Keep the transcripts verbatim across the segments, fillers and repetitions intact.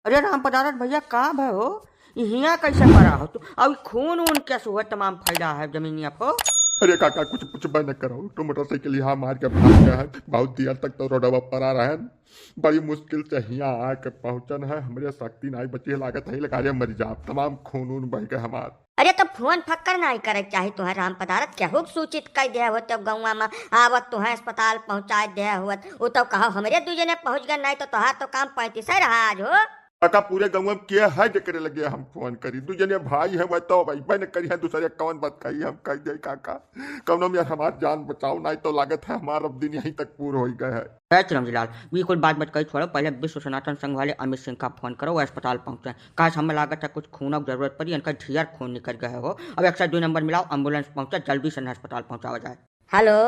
अरे राम पदारथ भैया, का भय हो? ई हियाँ कैसे परा हो तू? अउ ई खून ऊन कैसे हुआ? तमाम फैला है जमीनिया पर। अरे काका, कुछ पूछबे न करो, तो मोटरसाइकिल यहाँ मार के भाग गया है। बहुत देर तक तो रोडवा परा रहन, बड़ी मुश्किल से हियाँ आके पहुँचन है। हमरे शक्ति नाई बची है, लागत है लगा रे मर जाब, तमाम खून ऊन बह गए हमार। अरे तो फोन फक्कर नाई करे के चाही तुहैं राम पदारथ, केहू के सूचित कर दे होत तो गौवा में आवत तुहैं अस्पताल पहुँचाए दे होत, उ तो कहो हमरे दू जने पहुँच गए, नाई तो तोहार तो काम पैंतीस रहा आज हो। काका, पूरे गाँव में के है जेकरे लगे हम फोन करी? दू जने भाई है, वह तो अइबे न करी है, दूसरे कौन बात कही हम कह दे काका। कौनो में यार हमार जान बचाओ, नाई तो लागत है हमार अब दिन यहीं तक पूर हो गए है। ए चिरंजी लाल, ये कुल बात मत कही, छोड़ो, पहले विश्व सनातन संघ वाले अमित सिंह का फोन करो, वो अस्पताल पहुँचे। काश, हमें लागत है कुछ खून की जरूरत पड़ी, इनका ढेर खून निकल गए हो। अब एक सौ दो नंबर मिलाओ, एम्बुलेंस पहुँचे, जल्दी से अस्पताल पहुँचावा जाए। हेलो,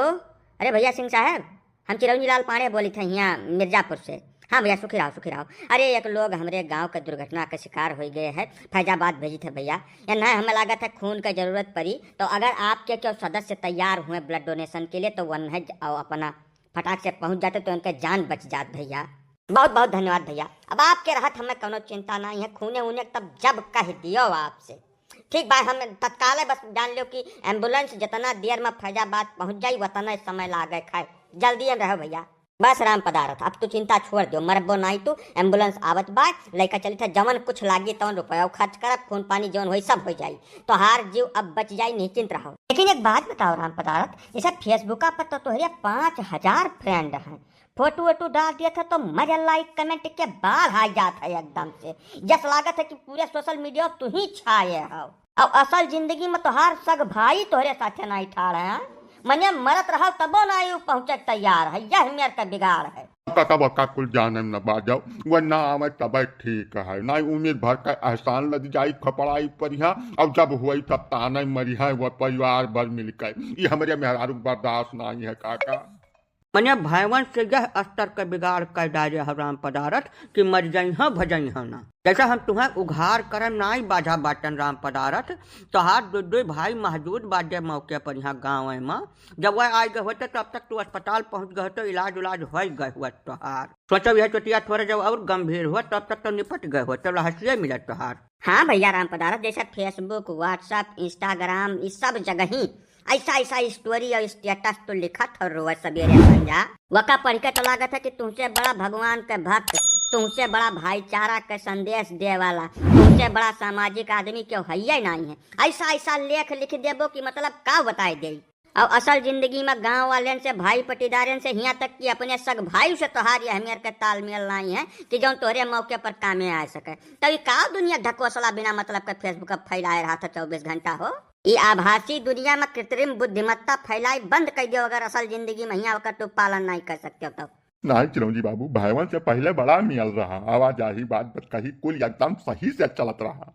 अरे भैया सिंह साहब, हम चिरौंजी लाल पांडे बोली थे यहाँ मिर्जापुर से। हाँ भैया, सुखी रहो, सुखी रहो। अरे एक लोग हमरे गांव के दुर्घटना के शिकार हो गए है, फैजाबाद भेजी थे भैया। या नहीं, हमें लागत है खून का जरूरत पड़ी, तो अगर आपके क्यों सदस्य तैयार हुए ब्लड डोनेशन के लिए तो वन है ज-, और अपना फटाक से पहुँच जाते तो उनके जान बच जात भैया। बहुत बहुत धन्यवाद भैया। अब आपके रहत हमें कौनो चिंता नहीं है, खूने उने तब जब कह दियो आपसे। ठीक बा, हम तत्काल बस जान लो कि एम्बुलेंस जितना देर में फैजाबाद पहुँच जाई, उतना समय लागे खाए। जल्दी हम रहो भैया। बस राम पदारथ, अब तू चिंता छोड़ दो, मरबो नाई तू, एम्बुलेंस आवत बा, लइका चली था, जवन कुछ लागी तवन रुपया खर्च करब, खून पानी जवन होई सब हो जाई, तोहार जीव अब बच जाई, निश्चिंत रहो। लेकिन एक बात बताओ राम पदारथ, जैसे Facebook पर तो तोहरे पाँच हजार फ्रेंड हैं, फोटो वोटो डाल दिया था तो मजा लाइक कमेंट के बाढ़ आ जात है एकदम से, जस लागत है कि पूरे सोशल मीडिया तू ही छाए हो। अब असल जिंदगी में तोहार सग भाई तोहरे साथे नाई ठाड़ है, मने मरत रहल तबो नाई उ पहुँचे के तैयार है, यह मेर का बिगाड़ है। काका बका कुल जाने न बाजो, वह ना आवे तबे ठीक है, नाई उम्र भर का एहसान लद जाई खपड़ाई पर यहाँ, अब जब हुई तब ताने मरी है वह परिवार भर मिलकर, ये हमरे मेहरारू बर्दाश्त नाई है काका। मने भयवन से यह स्तर के बिगाड़ कर डाले हो राम पदारथ कि मर जइहँ भजइहँ ना। जैसे हम तुहैं उघार करम नाई बाझा बाटन राम पदारथ, तोहार दो दो भाई मौजूद बाटे मौके पर यहाँ गाँव में। जब वह आइ गए होते तब तक तू अस्पताल पहुँच गए होते, इलाज उलाज हो गए हुआ तोहार। सोचो यह चोटिया थोड़ा जब और गंभीर हुआ तब तक तो निपट गए होते, रहस्य मिलत तोहार। हाँ भैया राम पदारथ, जैसे Facebook, WhatsApp, Instagram, इस सब जगह ही ऐसा ऐसा स्टोरी और स्टेटस तो लिखत हो रोज सवेरे संझा। वका पढ़ के तो लागत है कि तुमसे बड़ा भगवान के भक्त, तुमसे बड़ा भाईचारा के संदेश दे वाला, तुमसे बड़ा सामाजिक आदमी क्यों है ही नहीं है। ऐसा ऐसा लेख लिख देबो कि मतलब का बताए दे। और असल जिंदगी में गांव वालेन से, भाई पटीदारन से, हियां तक कि अपने सग भाई से तोहार यह मेर के तालमेल नहीं है कि जौन तोहरे मौके पर कामे आ सके। तब ई का दुनिया ढकोसला बिना मतलब के Facebook पर फैलाए रहा था चउबीस घंटा हो? ई आभासी दुनिया में कृत्रिम बुद्धिमत्ता फैलाई बंद कर दियो, अगर असल जिंदगी में हियां ओकर तू पालन नहीं कर सकते हो तब। नहीं चिरौंजी बाबू, भयवन से पहले बड़ा मियल रहा, आवाजाही बात बतकही कुल एकदम सही से चलत रहा।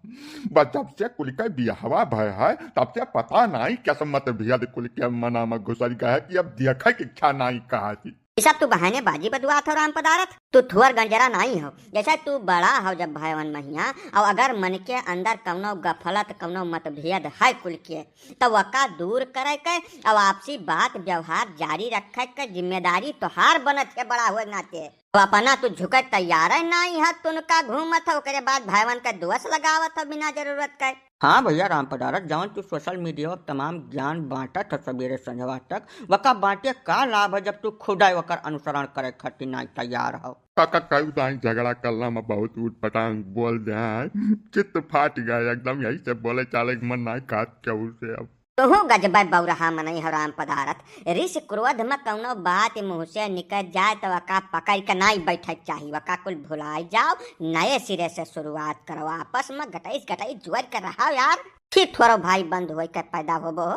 बस जब से कुल के बियाहवा भय है, तब से पता नहीं किस्मत भेद कुल के मना में घुसर गया है कि अब देखे के इच्छा नहीं कहा थी। ई सब तू बहानेबाजी बतुआत हो राम पदारथ, तू थुअर गंजरा नहीं हो। जैसे तू बड़ा हो जब भयवन महिया, और अगर मन के अंदर कौनो गफलत, कौनो मतभेद है कुल के, तो वका दूर करे के और आपसी बात व्यवहार जारी रखे के जिम्मेदारी तोहार बनत है बड़ा हुए नाते। तो अपना तू झुके तैयार है नहीं है, तुनका घूमत है, ओकरे बाद भयवन के दोष लगावत है बिना जरूरत के। हाँ भैया राम पदारथ, जौन तू सोशल मीडिया पर तमाम ज्ञान बांटत हो सवेरे संझवा तक, वका बांटे का लाभ है जब तू खुद आए वकर अनुसरण करे खातिर नाई तैयार हो? काका, कई दाई झगड़ा करला में बहुत ऊट पटांग बोल दे हैं, चित्त फाट गए एकदम, यही से बोले चाले के मन नाई कहत केहू से अब। तोहू गजबे बौरहा मनई हो राम पदारथ, रिस क्रोध में कौनो बात मुँह से निकल जाए तो वका पकड़ के नाई बैठे के चाही, वका कुल भुलाई जाओ, नए सिरे से शुरुआत करो, आपस में गटैस गटैस जोड़ के रहो यार, फिर थोड़ो भाई बंद होए के पैदा होबो।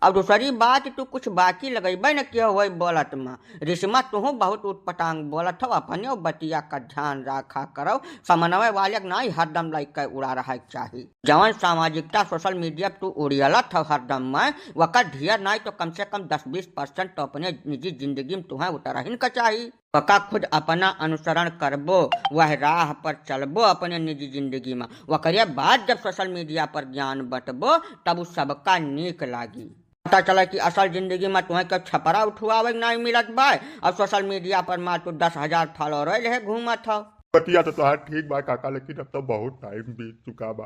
अब दूसरी बात, तू कुछ बाकी लगइबे न किया हुआ बोलत में। रिश्मा, तुहूँ बहुत उटपटांग बोलत हो, अपने बतिया का ध्यान रखा करो। समन्वय वाले के नाई हरदम लइके उड़ा रहा के चाही। जवन सामाजिकता सोशल मीडिया पे तू उड़ियलत हो हरदम में, वकर ढेर नाई तो कम से कम दस बीस परसेंट तो अपने निजी जिंदगी में तुहें उतरहिन का चाही। वका खुद अपना अनुसरण करबो, वह राह पर चलबो अपने निजी जिंदगी में, वकरे बाद जब सोशल मीडिया पर ज्ञान बंटबो, तब उ सबका नीक लागी। पता चला कि असल जिंदगी में तुहें के छपरा उठवावे के नाई मिलत बा, और सोशल मीडिया पर मार तू दस हजार फॉलोअर लेहे घूमत हो। बतिया तो तोहार ठीक बा काका, लेकिन अब तो बहुत टाइम बीत चुका बा।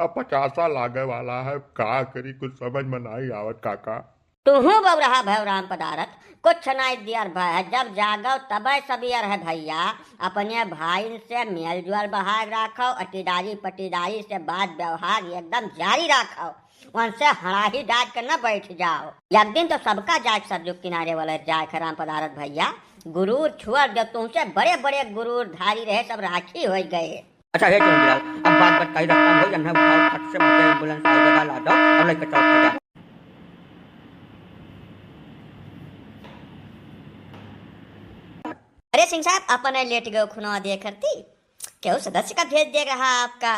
अब पचासा लागे वाला है, का करी, कुछ समझ में नाहीं आवत काका। तुहूँ बौरहा भव राम पदारथ, कुछ नाहीं दियर भय है। जब जागो तबे सबियर है भइया। अपने भाइन से मेल जोल बढ़ाए राखो, अटीदारी पटीदारी से बात व्यवहार एकदम जारी राखो। उनसे हड़ाही डाज के न बैठ जाओ। एक दिन तो सबका जाए सरजू किनारे वाले जाए है राम पदारथ भइया। गुरूर छोड़ दो, तुमसे बड़े बड़े गुरूर धारी रहे, सब राखी हो गए। अच्छा हे चुनंदीलाल, अब बात बतकाई रखता हो, जन्ना उठाओ, फट से मर गए, एम्बुलेंस आई जगह ला दो, अब लइके चौक पे जा। अरे सिंह साहब, अपने लेट गए खुनवा दे करती, केहू सदस्य का भेज दे रहा आपका।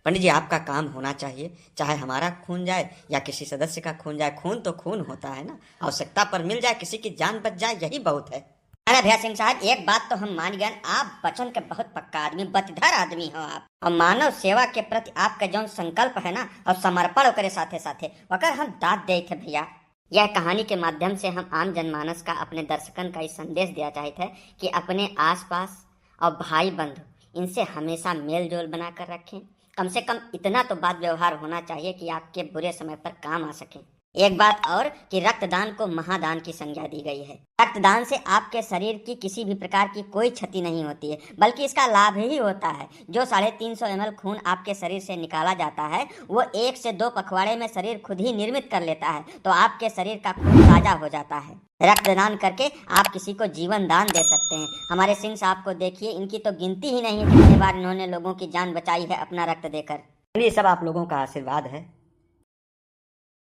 पंडित जी, आपका काम होना चाहिए, चाहे हमारा खून जाए या किसी सदस्य का खून जाए, खून तो खून होता है ना, आवश्यकता पर मिल जाए, किसी की जान बच जाए, यही बहुत है। अरे भैया सिंह साहब, एक बात तो हम मान गए, आप वचन के बहुत पक्का आदमी, बतिधर आदमी हो आप, और मानव सेवा के प्रति आपका जौन संकल्प है ना और समर्पण ओकरे साथे साथे, ओकर हम दाद देत है भैया। यह कहानी के माध्यम से हम आम जनमानस का, अपने दर्शकन का ई संदेश दिया चाहित है कि अपने आसपास और भाई बंधु इनसे हमेशा मेल जोल बना कर रखें। कम से कम इतना तो बात व्यवहार होना चाहिए कि आपके बुरे समय पर काम आ सके। एक बात और कि रक्तदान को महादान की संज्ञा दी गई है। रक्तदान से आपके शरीर की किसी भी प्रकार की कोई क्षति नहीं होती है, बल्कि इसका लाभ ही होता है। जो साढ़े तीन सौ एम एल खून आपके शरीर से निकाला जाता है, वो एक से दो पखवाड़े में शरीर खुद ही निर्मित कर लेता है, तो आपके शरीर का खून ताजा हो जाता है। रक्तदान करके आप किसी को जीवन दान दे सकते हैं। हमारे सिंह साहब को देखिए, इनकी तो गिनती ही नहीं है कितने बार इन्होंने लोगों की जान बचाई है अपना रक्त देकर। ये सब आप लोगों का आशीर्वाद है।